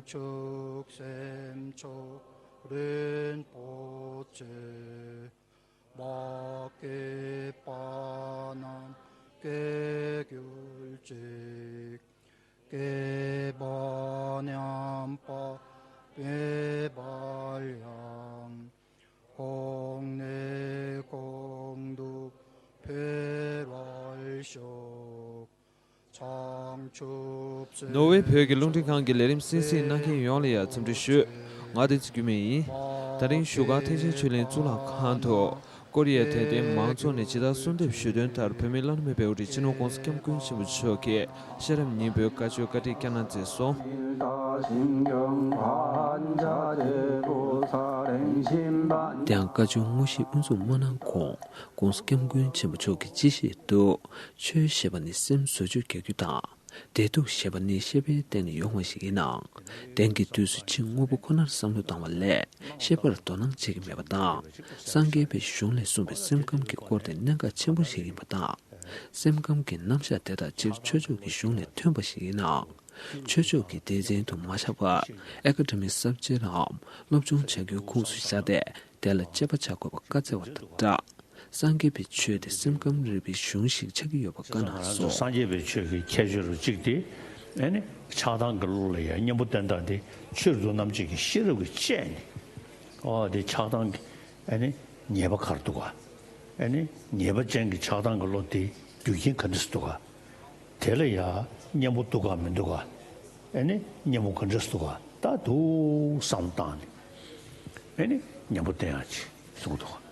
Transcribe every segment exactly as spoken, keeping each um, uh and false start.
ཆུག་སེམས་མཆོག་རིན་པོ་ཆེ། མ་སྐྱེས་པ་རྣམས་སྐྱེ་གྱུར་ཅིག། སྐྱེས་པ་ཉམས་པ་མེད་པར་ཡང་། གོང་ནས་གོང་དུ་འཕེལ་བར་ཤོག། བྱང་ཆུབ་སེམས། ནོར་ཝེ་བོད་ཀྱི་རླུང་འཕྲིན་ཁང་གི་ལས་རིམ་གསན་གཟིགས་གནང་མཁན་ཡོངས་ལ་ཡང་འཚམས་འདྲི་ཞུ། ང་བསྟན་འཛིན་འགྱུར་མེད་ཡིན། ད་རིང་བཞུགས་སྒར་ཐེག་ཆེན་ཆོས་གླིང་གཙུག་ལག་ཁང་དུ། ཀོ་རི་ཡའི་དད་ལྡན་མང་ཚོགས་ནས་ཇི་ལྟར་གསོལ་འདེབས་ཞུས་དོན་ལྟར། བོད་མིའི་བླ་ན་མེད་པའི་དབུ་ཁྲིད་སྤྱི་ནོར་༸གོང་ས་༸སྐྱབས་མགོན་ཆེན་པོ་མཆོག་གིས་ཤེས་རབ་སྙིང་པོའི་བཀའ་ཆོས་བཀའ་ཁྲིད་བསྐྱངས་གནང་མཛད་སོང་། དེ་ཡང་བཀའ་ཆོས་དངོས་གཞི་དབུ་འཛུགས་མ་གནང་གོང་༸གོང་ས་༸སྐྱབས་མགོན་ཆེན་པོ་མཆོག་གིས་སྤྱི་བཤད་དུ། ཆོས་ཞེས་པ་ནི་སེམས་བཟོ་བཅོས་རྒྱག་རྒྱུ་དང་། བདེ་སྡུག་ཞེས་པ་ནི་ཤེས་པའི་སྟེང་ནས་ཡོང་བ་ཞིག་ཡིན་ནའང་། དེང་གི་དུས་སུ་ཕྱི་དངོས་པོ་ཁོ་ནར་བསམ་བློ་བཏང་བ་ལས་ཤེས་པར་དོ་སྣང་བྱེད་ཀྱི་མེད་པ་དང་། སངས་རྒྱས་པའི་གཞུང་ལས་གསུངས་པའི་སེམས་ཁམས་ཀྱི་སྐོར་དེ་གནད་འགག་ཆེན་པོ་ཞིག་ཡིན་པ་དང་། སེམས་ཁམས་ཀྱི་རྣམ་གཞག་དེ་དག་སྤྱིར་ཆོས་ཕྱོགས་ཀྱི་གཞུང་ལས་ཐོན་པ་ཞིག་ཡིན་ནའང་། ཆོས་ཕྱོགས་ཀྱི་སྡེ་ཚན་དུ་མ་བཞག་པར་ཨེ་ཀ་ཌེ་མིག་ས་བཅད་ནམ་སློབ་སྦྱོང་བྱ་རྒྱུའི་ཁོངས་སུ་བཞག་སྟེ་དེ་ལ་དཔྱད་པ་བྱ་དགོས་པ་བཀའ་སྩལ་བ་དང་སྦྲགས། སངས་རྒྱས་པའི་ཆོས་དེ་སེམས་ཁམས་རིག་པའི་གཞུང་ཞིག་ཆགས་ཀྱི་ཡོད་པ་བཀའ་གནང་སོང་། སངས་རྒྱས་པའི་ཆོས་ཀྱི་ཁྱད་ཆོས་རུ་གཅིག་དེ། ཨེ་ནི་ཆགས་སྡང་གི་བློ་ལ་ཡང་གཉེན་པོ་བསྟེན་སྟངས་དེ་ཆོས་རྫོགས་རྣམ་འབྱེད་ཀྱི་ཤེས་རབ་ཀྱིས་དཔྱད་ནས། ཨོ་དེ་ཆགས་སྡང་གི་ཨེ་ནི་ཉེས་པ་ག་རེ་འདུག་ག་ཨེ་ནི་ཉེས་པ་ཅན་གྱི་ཆགས་སྡང་གི་བློ་དེ་རྒྱུ་རྐྱེན་ག་འདྲ་ཞིག་འདུག་ག་དེ་ལ་ཡང་གཉེན་པོ་འདུག་ག་མི་འདུག་ག་ཨེ་ནི་གཉེན་པོ་ག་འདྲ་ཞིག་འདུག་ག་ད་འདུག་བསམ་བཏང་ནས་ཨེ་ནི་གཉེན་པོ་བསྟེན་ཡག་ཅིག་གསུངས་འདུག་ག་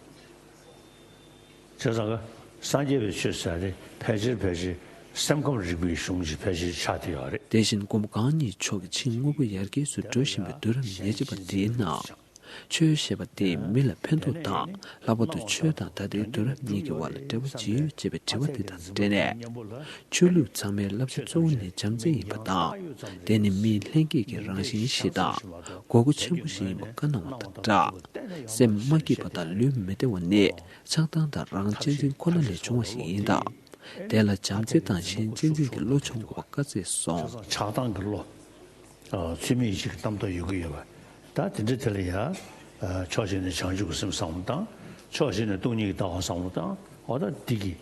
བྱས་ཙང་ཀ་སངས་རྒྱས་པའི་ཆོས་ཟེར་དེ་ཕལ་ཆེར་ཕལ་ཆེར་སེམས་ཁམས་རིག་པའི་གཞུང་ཞིག་ཕལ་ཆེར་ཆགས་བསྡད་ཡོད་རེད། དེ་བཞིན་སྒོམ་གང་ཉིད་མཆོག་གིས་ཕྱིའི་དངོས་པོ་ཡར་རྒྱས་སུ་འགྲོ་བཞིན་པའི་དུས་རབས་ཉེར་གཅིག་པ་འདིའི་ནང་། ཆོས་ཞེས་པ་དེས་མི་ལ་ཕན་ཐོགས་དང་ལྷག་པར་དུ་ཆོས་དང་ད་ལྟའི་དུས་རབས་གཉིས་ཀྱི་བར་ལ་འབྲེལ་བ་ཇི་ཡོད་ཅེས་པའི་དྲི་བ་དེ་དང་འབྲེལ་ནས། ཆོས་ལུགས་ཚང་མའི་བསླབ་བྱ་གཙོ་བོ་ནི་བྱམས་བརྩེ་ཡིན་པ་དང་། དེ་ནི་མིའི་ལྷན་སྐྱེས་ཀྱི་རང་བཞིན་ཞིག་དང་དགོས་མཁོ་ཆེན་པོ་ཞིག་ཡིན་པ་བཀའ་གནང་བ་དང་སྦྲགས། སེམས་མ་སྐྱིད་པ་དང་ལུས་མི་བདེ་བ་ནི་ཆགས་སྡང་དང་རང་གཅེས་འཛིན་ཁོ་ན་ལས་བྱུང་བ་ཞིག་ཡིན་སྟབས། དེ་ལ་བྱམས་བརྩེ་དང་གཞན་གཅེས་འཛིན་གྱི་བློ་འཆང་དགོས་པ་བཀའ་སྩལ་སོང་། ཆགས་སྡང་གི་བློ། ཨ། ཚུལ་མིན་ཡིད་བྱེད་ཀྱི་རྣམ་རྟོག་ཡོད་ཀྱི་ཡོད་པ། ད་དེ་འདྲ་དེ་ལ་ཡ། ཨ། ཕྱོགས་གཅིག་ནས་བྱང་ཆུབ་ཀྱི་སེམས་བསམ་བློ་བཏང་། ཕྱོགས་གཅིག་ནས་སྟོང་ཉིད་ཀྱི་ལྟ་བ་བསམ་བློ་བཏང་། འོ་ད་འདི་གི།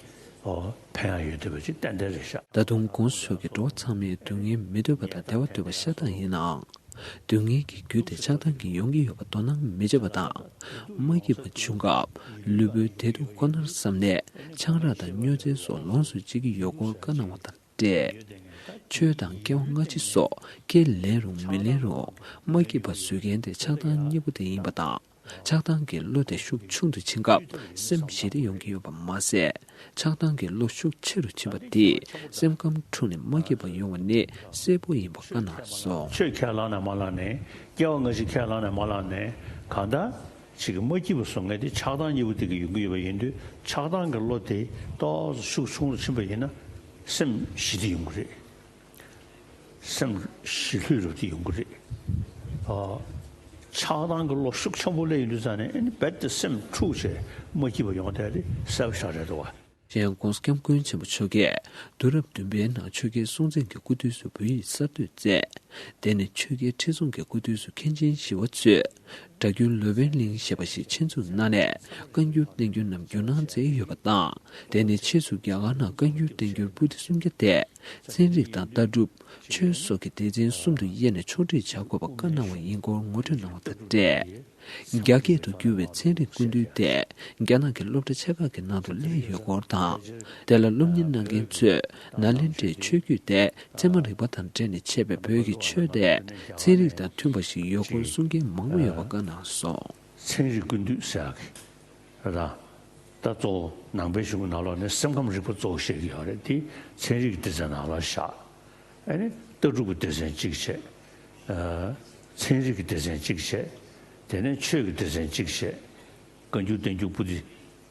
ཨོ། ཕན་ཡག་ཡོད་བསྡད་པ་ཅིག་ཏན་ཏན་རེད་ཤག་ད་དུང་༸གོང་ས་མཆོག་གིས་འགྲོ་བ་ཚང་མས་སྡུག་བསྔལ་མི་འདོད་པ་དང་བདེ་བ་འདོད་པ་ཤ་སྟག་ཡིན་ནའང་། སྡུག་བསྔལ་གྱི་རྒྱུ་དེ་ཆགས་སྡང་གིས་ཡོང་གི་ཡོད་པ་དོ་སྣང་མི་བྱེད་པ་དང་། མ་སྐྱིད་པ་བྱུང་སྐབས་ལུས་པོའི་བདེ་སྡུག་ཁོ་ནར་བསམ་ནས་ཆང་རག་དང་སྨྱོ་རྫས་སོགས་ལོངས་སུ་སྤྱད་ཀྱི་ཡོད་སྐོར་བཀའ་གནང་བ་དང་། སྤྲད། ཆོས་དང་སྐྱེ་བ་སྔ་ཕྱི་སོགས་ཁས་ལེན་རུང་མི་ལེན་རུང་མ་སྐྱིད་པ་བཟོ་མཁན་དེ་ཆགས་སྡང་གཉིས་པོ་དེ་ཡིན་པ་དང་། ཆགས་སྡང་གི་བློ་དེ་ཤུགས་ཆུང་དུ་ཕྱིན་སྐབས་སེམས་ཞི་བདེ་ཡོང་གི་ཡོད་པ་མ་ཟད། ཆགས་སྡང་གི་བློ་ཤུགས་ཆེ་རུ་ཕྱིན་པ་དེས་སེམས་ཁམས་འཁྲུགས་ནས་མ་སྐྱིད་པ་ཡོང་བ་ནི་གསལ་པོ་ཡིན་པ་བཀའ་གནང་སོང་། ཆོས་ཁས་བླངས་ནས་མ་བླངས་ནས། སྐྱེ་བ་སྔ་ཕྱི་ཁས་བླངས་ནས་མ་བླངས་ནས། གང་ལྟར། ཅིག་གི་མ་སྐྱིད་པ་བཟོ་མཁན་དེ་ཆགས་སྡང་གཉིས་པོ་དེ་གིས་ཡོང་གི་ཡོད་པ་ཡིན་དུས། ཆགས་སྡང་གི་བློ་དེ་ཏོག་ཙམ་ཤུགས་ཆུང་རུ་ཕྱིན་པ་ཡིན་ན། སེམས་ཞི་བདེ་ཡོང་གི་རེད། སེམས་ཞི་ལྷོད་རུ་དེ་ཡོང་གི་རེད། ཨ། ཆགས་སྡང་གི་བློ་ཤུགས་ཆེན་པོ་སླེབས་ཡོང་དུས་ཙང་ནས། ཨ་ནི་རྦད་དེ་སེམས་འཁྲུགས་བྱས་མ་སྐྱིད་པ་ཡོང་བསྡད་དེ་གསལ་པོ་ཞེ་དྲག་རེད་འདུག་བ། གཞན་༸གོང་ས་༸སྐྱབས་མགོན་ཆེན་པོ་མཆོག་གིས་དུས་རབས་བདུན་པའི་ནང་ཆོས་རྒྱལ་སྲོང་བཙན་གྱི་སྐུ་དུས་སུ་བོད་ཡིག་གསར་གཏོད་མཛད། དེ་ནས་ཆོས་རྒྱལ་ཁྲི་སྲོང་གི་སྐུ་དུས་སུ་མཁན་ཆེན་ཞི་བ་འཚོས་སྒྲ་སྒྱུར་ལོ་པཎ་གླིང་ཞེས་པ་ཞིག་ཆེད་འཛུགས་གནང་ནས། བཀའ་འགྱུར་བསྟན་འགྱུར་རྣམས་བསྒྱུར་གནང་མཛད་ཡོད་པ་དང་། དེ་ནས་ཕྱིས་སུ་རྒྱ་གར་ནང་བཀའ་འགྱུར་བསྟན་འགྱུར་པོ་ཏི་སུམ་བརྒྱ་དེ་ཚན་རིག་དང་ལྟ་གྲུབ། ཆོས་སོགས་ཀྱི་སྡེ་ཚན་གསུམ་དུ་དབྱེ་ནས་ཕྱོགས་སྒྲིག་བྱ་དགོས་པ་བཀའ་གནང་བ་ཡིན་སྐོར་ངོ་སྤྲོད་གནང་བ་དང་འབྲེལ། རྒྱ་སྐད་དུ་བསྒྱུར་བའི་ཚན་རིག་སྐུ་མདུན་དེ་རྒྱ་ནག་གི་སློབ་གྲྭ་ཆེ་ཁག་གི་ནང་དུ་སླེབས་ཡོད་སྐོར་དང་། དེ་ལ་སློབ་གཉེར་གནང་མཁན་ཚོས་ནཱ་ལེནྡྲའི་ཆོས་བརྒྱུད་དེ་ཚད་མ་རིག་པ་དང་འབྲེལ་ནས་འཆད་པའི་བོད་ཀྱི་ཆོས་དེ་ཚན་རིག་དང་མཐུན་པ་ཞིག་ཡོད་སྐོར་གསུང་མཁན་མང་པོ་ཡོད་པ་བཀའ་གནང་སོང་། ཚན་རིག་ཀུན་བཏུས་ཟེར་ཡག་གི་རེད་ད། ད་གཙོ་བོ་ནང་པའི་གཞུང་གི་ནང་ལོགས་ནས་སེམས་ཁམས་རིག་པ་གཙོ་བོ་བཤད་ཀྱི་ཡོད་རེད། དེ་ཚན་རིག་གི་སྡེ་ཚན་ནང་ལ་བཞག་ཨ་ནི་ལྟ་གྲུབ་ཀྱི་སྡེ་ཚན་གཅིག་བྱས། ཨ། ཚན་རིག་གི་སྡེ་ཚན་གཅིག་བྱས། དེ་ནས་ཆོས་ཀྱི་སྡེ་ཚན་གཅིག་བྱས། བཀའ་འགྱུར་བསྟན་འགྱུར་པོ་ཏི་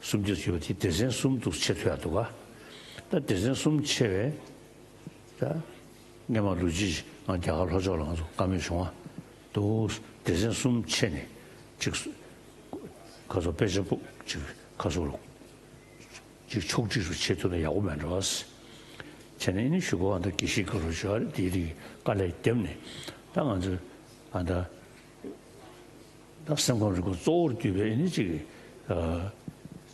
སུམ་བརྒྱ་ཡོད་པ་དེ་སྡེ་ཚན་གསུམ་དུ་ཕྱེ་ཐུབ་ཡག་འདུག་ག་ད་སྡེ་ཚན་གསུམ་ཕྱེ་བས། ད་སྔས་མ་ལོ་གཅིག་ང་རྒྱ་གར་ལྷོ་ཕྱོགས་ལ་ང་ཚོ་བཀའ་མོལ་བྱུང་བ་འདུག་སྡེ་ཚན་གསུམ་ཕྱེ་ནས་གཅིག་ཁ་སོ་དཔེ་ཆ་ཕུག་གཅིག་ཁ་སོ་རུ་གཅིག་ཕྱོགས་སྒྲིག་རུ་བྱེད་ཐུབ་ན་ཡག་པོ་མེད་འགྲོ། བྱས་ནས་ཨ་ནི་གཞུག་གུ་ཨ་ད་དགེ་བཤེས་སྐུ་རུ་བྱོས། ཨ་རེ་དེའི་རིགས་དཀའ་ལས་བརྒྱབ་ནས་ད་ང་ཚོས་ ཨ་ད་ད་སེམས་ཁམས་རིག་པ་གཙོ་བོར་གྱུར་པའི་ཨ་ནི་ཅིག་ཨ་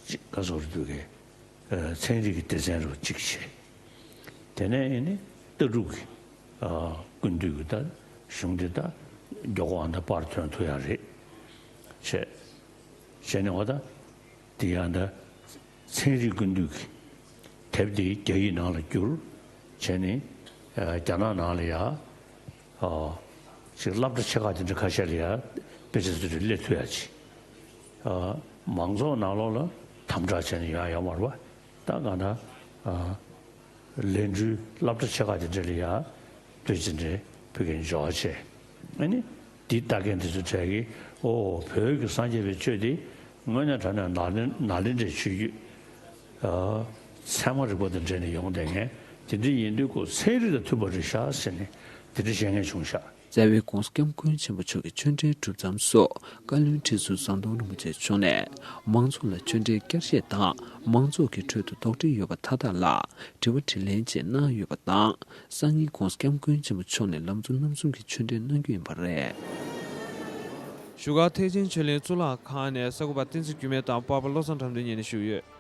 ཅིག་ག་ཟེར་དགོས་རེད་འདུག་གས། ཨ་ཚན་རིག་གི་སྡེ་ཚན་རུ་གཅིག་བྱས། དེ་ནས་ཨ་ནི་ལྟ་གྲུབ་ཀྱི་ཨ་ཀུན་འདུས་ཀྱི་ད་གཞུང་འདི་ད་མགྱོགས་པོ་ཨ་ད་པར་ཐོན་ཐུབ་ཡ་རེད། བྱས། བྱས་ནས་འོ་ད་དེ་ཡང་ད་ཚན་རིག་ཀུན་འདུས་ཀྱི་དེབ་དེ་རྒྱ་ཡིག་ནང་ལ་བསྒྱུར། བྱས་ནས་ཨ་རྒྱ་ནག་ནང་ལ་ཡ་ཨ་ཅིག་སློབ་གྲྭ་ཆེ་ཁག་དེ་འདྲ་ཁ་ཤས་ལ་ཡ་དཔེ་ཆ་ཚོ་དེ་སླེབས་ཐུབ་ཡ་ཅིག་ཨ་མང་ཚོགས་ནང་ལོགས་ལ་དམ་དྲག་བྱས་ནས་ཡོང་ཡ་ཡོད་མ་རེད་པ། ད་གང་ལྟར་ཨ་ལན་གྲུའི་སློབ་གྲྭ་ཆེ་ཁག་དེ་འདྲ་ལ་ཡ་དུས་ཅི་འདྲའི་ཕ་གིར་འབྱོར་བ་བྱས། ཨ་ནི་འདི་ལྟ་མཁན་དེ་ཚོ་གྲས་ཀྱིས་ཨོ་བོད་ཀྱི་སངས་རྒྱས་པའི་ཆོས་འདི་དངོས་གནས་དྲང་གནས་ནཱ་ལེན་ནཱ་ལེནྡྲའི་ཆོས་བརྒྱུད་ཨ་ཚད་མ་རིག་པ་དང་འབྲེལ་ནས་ཡོང་བསྡད་མཁན་དེ་འདྲ་ཡིན་དུས་ཁོ་ཚན་རིག་དང་མཐུན་པ་རེད་ཤག་ཟེར་ནས་དེ་འདྲ་བཤད་མཁན་བྱུང་ཤག་རྩ་བའི་༧གོང་ས་༧སྐྱབས་མགོན་ཆེན་པོ་མཆོག་གི་ཆོས་འབྲེལ་གྲུབ་མཚམས་སུ་བཀའ་བློན་ཁྲི་ཟུར་ཟམ་གདོང་རིན་པོ་ཆེ་མཆོག་ནས་མང་ཚོགས་ལ་ཆོས་འབྲེལ་བསྐྱར་བཤད་དང་མང་ཚོགས་ཀྱི་ཁྲོད་དུ་དོགས་འདྲི་ཡོད་པ་མཐའ་དག་ལ་དྲི་བ་དྲིས་ལན་བཅས་གནང་ཡོད་པ་དང་། སང་ཉིན་༧གོང་ས་༧སྐྱབས་མགོན་ཆེན་པོ་མཆོག་ནས་ལམ་གཙོ་རྣམ་གསུམ་གྱི་ཆོས་འབྲེལ་གནང་རྒྱུ་ཡིན་པ་རེད། བཞུགས་སྒར་ཐེག་ཆེན་ཆོས་གླིང་གཙུག་ལག་ཁང་ནས་གསར་འགོད་པ་བསྟན་འཛིན་འགྱུར་མེད་དང་པར་པ་བློ་བཟང་དགྲ་འདུལ་གཉིས་ནས་ཞུས་ཡོད།